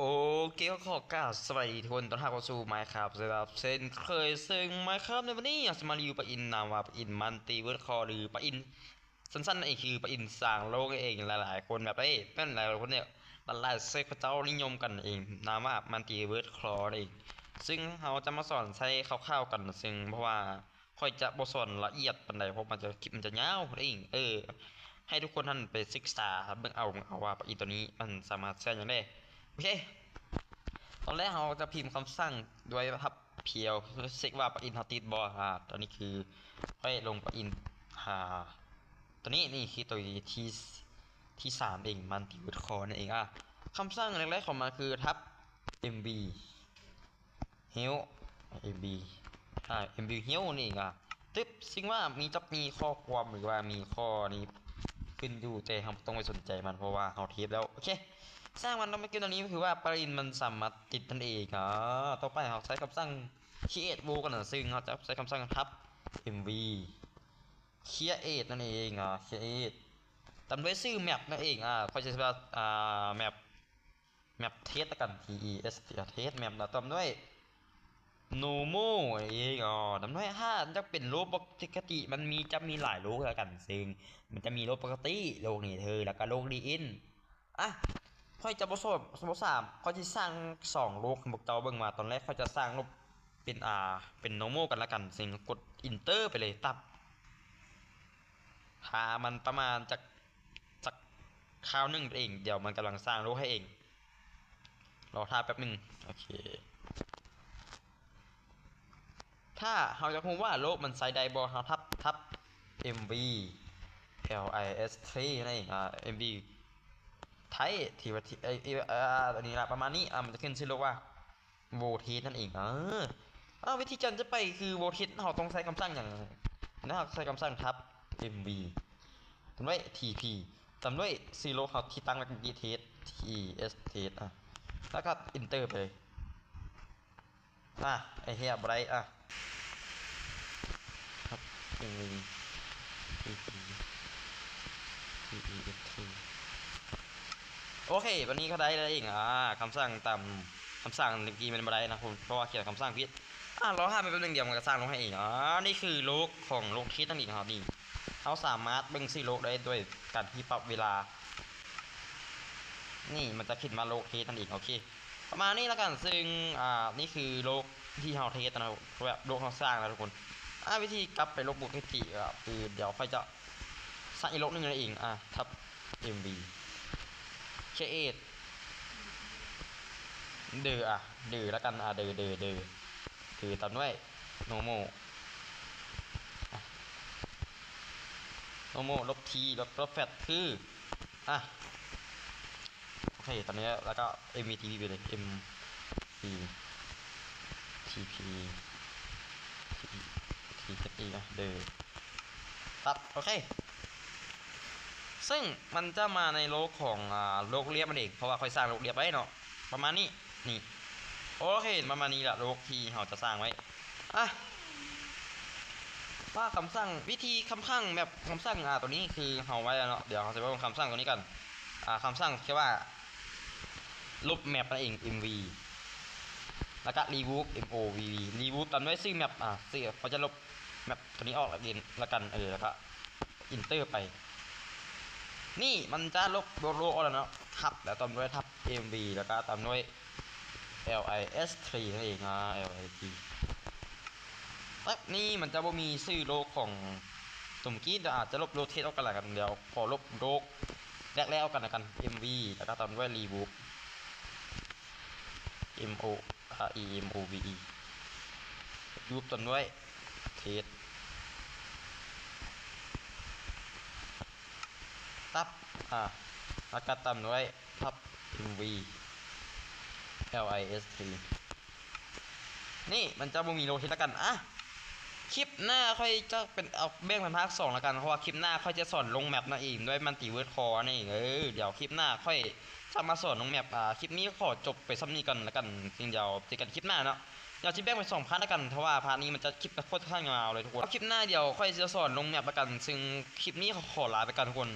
ໂອເຄ ຂໍກາບສະບາຍດີທຸກຄົນ ຕ້ອນຮັບເຂົ້າສູ່ Minecraft ເຊັ່ນເຄີຍ ເຊິ່ງ Minecraft ໃນວັນນີ້ເຮົາຈະມາຣີວິວປະອິນນາມວ່າປະອິນ Multiverse Core ຫຼືປະອິນ ສັ້ນໆນັ້ນເອງ ຄືປະອິນສ້າງໂລກນັ້ນເອງ. ຫຼາຍໆຄົນແບບ ເອີຍ ແມ່ນຫຼາຍໆຄົນເນຍ ຫຼາຍໆເຊີບເຂົາເຈົ້ານິຍົມກັນເອງ ນາມວ່າ Multiverse Core ນັ້ນເອງ. ເຊິ່ງເຮົາຈະມາສອນໃຊ້ຄ່າວໆກັນ ເຊິ່ງເພາະວ່າ ຂ້ອຍຈະບໍ່ສອນລະອຽດປານໃດ ເພາະມັນຈະ ຄລິບມັນຈະຍາວເອງ. ເອີ ໃຫ້ທຸກຄົນຫັ້ນໄປສຶກສາເບິ່ງເອົາ ເບິ່ງເອົາວ່າປະອິນໂຕນີ້ມັນສາມາດໃຊ້ຫຍັງໄດ້. ໂອເຄ ຕອນແລກເຮົາຈະພິມຄຳສັ່ງດ້ວຍທັບ P L ເຊັກວ່າປະອິນເຮົາຕິດບໍ່. ອາ ຕອນນີ້ຄືຂ້ອຍລົງປະອິນ ອາ ໂຕນີ້ ນີ້ຄືໂຕທີ ທີສາມເອງ Multiverse Core ນັ້ນເອງ. ອາ ຄຳສັ່ງແລກໆຂອງມັນຄືທັບ M V Help M V ອາ M V Help ນີ້ເອງ. ອາ ຕຶບ ຊຶ່ງວ່າມີ ຈະມີຂໍ້ຄວາມ ຫຼືວ່າມີຂໍ້ນີ້ຂຶ້ນຢູ່ ແຕ່ເຮົາບໍ່ຕ້ອງໄປສົນໃຈມັນ ເພາະວ່າເຮົາເທດແລ້ວ. ໂອເຄ ຊ່າງມັນເນາະ. ເມື່ອກີ້ຕອນນີ້ຄືວ່າປະລິນມັນສາມາດຕິດນັ້ນເອງ. ອາ ຕໍ່ໄປເຮົາໃຊ້ຄຳສັ່ງ create world ກັນນະ ຊຶ່ງເຮົາຈະໃຊ້ຄຳສັ່ງທັບ M V create ນັ້ນເອງ. ອາ create ຕາມດ້ວຍຊື່ map ນັ້ນເອງ. ອາ ຂ້ອຍຈະວ່າ ອາ map map test ລະກັນ T E S T test map ລະຕາມດ້ວຍ normal ເອງ. ອາ ຕາມດ້ວຍ ຖ້າຈະເປັນໂລກປົກກະຕິ ມັນມີ ຈະມີຫຼາຍໂລກລະກັນ ຊຶ່ງມັນຈະມີໂລກປົກກະຕິ ໂລກ Nether ລະກະໂລກ D N. ອາ ຂ້ອຍຈະບໍ່ສອບ ບໍ່ສາມ ຂ້ອຍຊິສ້າງສອງໂລກໃຫ້ພວກເຈົ້າເບິ່ງວ່າ ຕອນແລກຂ້ອຍຈະສ້າງໂລກເປັນ ອາ ເປັນ normal ກັນລະກັນ ຊຶ່ງກົດ enter ໄປເລີຍ ຕັດ ຖ້າມັນປະມານຈັກ ຈັກຄາວໜຶ່ງເອງ. ດຽວມັນກຳລັງສ້າງໂລກໃຫ້ເອງ ລໍຖ້າແປັບໜຶ່ງ. ໂອເຄ ຖ້າເຮົາຢາກຮູ້ວ່າໂລກມັນໃຊ້ໄດ້ບໍ່ ເຮົາທັບ ທັບ M V L I S three ນັ້ນເອງ. ອາ M V type ທີ່ວ່າ ທີ່ ເອີ ເອີ ອາ ອັນນີ້ລະ ປະມານນີ້. ອາ ມັນຈະຂຶ້ນຊື່ໂລກວ່າ World Test ນັ້ນເອງ. ເອີ ເອີ ວິທີການຈະໄປຄື World Test ເຮົາຕ້ອງໃຊ້ຄຳສັ່ງຫຍັງ? ເຮົາໃຊ້ຄຳສັ່ງທັບ M V ຕາມດ້ວຍ T P ຕາມດ້ວຍຊື່ໂລກເຮົາທີ່ຕັ້ງໄວ້ເມື່ອກີ້ Test T E S Test ອາ ລະກະ Enter ໄປເລີຍ. ອາ ໄອ້ເຫຍ ບໍ່ໄດ້. ອາ ທັບ M V T P T E S T ໂອເຄ ບັດນີ້ກະໄດ້ແລ້ວເອງ. ອາ ຄຳສັ່ງຕາມ ຄຳສັ່ງເມື່ອກີ້ມັນບໍ່ໄດ້ນະ ເພາະວ່າຂຽນຄຳສັ່ງຜິດ. ອາ ລໍຖ້າແປັບໜຶ່ງ ດຽວມັນກະສ້າງລົງໃຫ້ເອງ. ອາ ນີ້ຄືໂລກຂອງໂລກເທສນັ້ນເອງ. ເຮົານີ້ ເຮົາສາມາດເບິ່ງຊື່ໂລກໄດ້ດ້ວຍການທີ່ປັບເວລາ ນີ້ມັນຈະຂຶ້ນມາໂລກເທສນັ້ນເອງ. ໂອເຄ ປະມານນີ້ລະກັນ. ຊຶ່ງ ອາ ນີ້ຄືໂລກທີ່ເຮົາເທສນະ ແບບໂລກເຮົາສ້າງນະທຸກຄົນ. ອາ ວິທີກັບໄປໂລກປົກກະຕິ ອາ ຄືດຽວຂ້ອຍຈະສ້າງອີກໂລກໜຶ່ງນັ້ນເອງ. ອາ ທັບ M V create ເດີ ອາ ເດີລະກັນ. ອາ ເດີ ເດີ ເດີ ເດີ ຕາມດ້ວຍ normal ອາ normal ລົບ T ລົບ ລົບ flat ຄື ອາ ໂອເຄ ຕາມນີ້ ລະກະ M V T P ໄປເລີຍ M V T P T P T P ອາ ເດີ ຕັດ. ໂອເຄ ຊຶ່ງມັນຈະມາໃນໂລກຂອງ ອາ ໂລກລຽບນັ້ນເອງ ເພາະວ່າຂ້ອຍສ້າງໂລກລຽບໄວ້ເນາະ. ປະມານນີ້ ນີ້ ໂອເຄ ປະມານນີ້ລະ ໂລກທີ່ເຮົາຈະສ້າງໄວ້. ອາ ວ່າຄຳສັ່ງ ວິທີຄຳສັ່ງ ແບບຄຳສັ່ງ ອາ ໂຕນີ້ຄືເຮົາໄວ້ແລ້ວເນາະ. ດຽວເຮົາຈະເບິ່ງຄຳສັ່ງໂຕນີ້ກັນ. ອາ ຄຳສັ່ງທີ່ວ່າລົບແມັບນັ້ນເອງ M V ລະກະ remove M O V E remove ຕາມດ້ວຍຊື່ແມັບ. ອາ ຊື່ ເຮົາຈະລົບແມັບໂຕນີ້ອອກລະກັນ ເອີ ລະກະ Enter ໄປ. ນີ້ມັນຈະລົບ ລົບ ລົບອອກແລ້ວເນາະ. ທັບ ແລ້ວຕາມດ້ວຍທັບ M V ລະກະຕາມດ້ວຍ L I S three ນັ້ນເອງ. ອາ L I S three ແບບນີ້ມັນຈະບໍ່ມີຊື່ໂລກຂອງຕົວເມື່ອກີ້. ດຽວອາດຈະລົບ rotate ອອກກັນລະກັນ. ດຽວຂໍລົບໂລກແລກໆອອກກັນລະກັນ M V ລະກະຕາມດ້ວຍ remove M O R E M O V E remove ຕາມດ້ວຍ test ຕັດ ອາ ລະກະຕາມດ້ວຍ ທັບ M V L I S three ນີ້ມັນຈະບໍ່ມີ rotate ລະກັນ. ອາ ຄລິບໜ້າຂ້ອຍຈະເປັນ ເອົາແບ່ງເປັນພາກສອງລະກັນ ເພາະວ່າຄລິບໜ້າຂ້ອຍຈະສອນລົງແມັບນັ້ນເອງ ດ້ວຍ Multiverse Core ນັ້ນເອງ. ເອີ ດຽວຄລິບໜ້າຂ້ອຍຈະມາສອນລົງແມັບ. ອາ ຄລິບນີ້ຂໍຈົບໄປສ່ຳນີ້ກ່ອນລະກັນ ດຽວເຈີກັນຄລິບໜ້າເນາະ. ດຽວຊິແບ່ງເປັນສອງພາດລະກັນ ເພາະວ່າພາດນີ້ມັນຈະ ຄລິບໂຄດຍາວເລີຍທຸກຄົນ. ຄລິບໜ້າດຽວຂ້ອຍຈະສອນລົງແມັບລະກັນ ຊຶ່ງຄລິບນີ້ຂໍລາໄປກ່ອນທຸກຄົນ.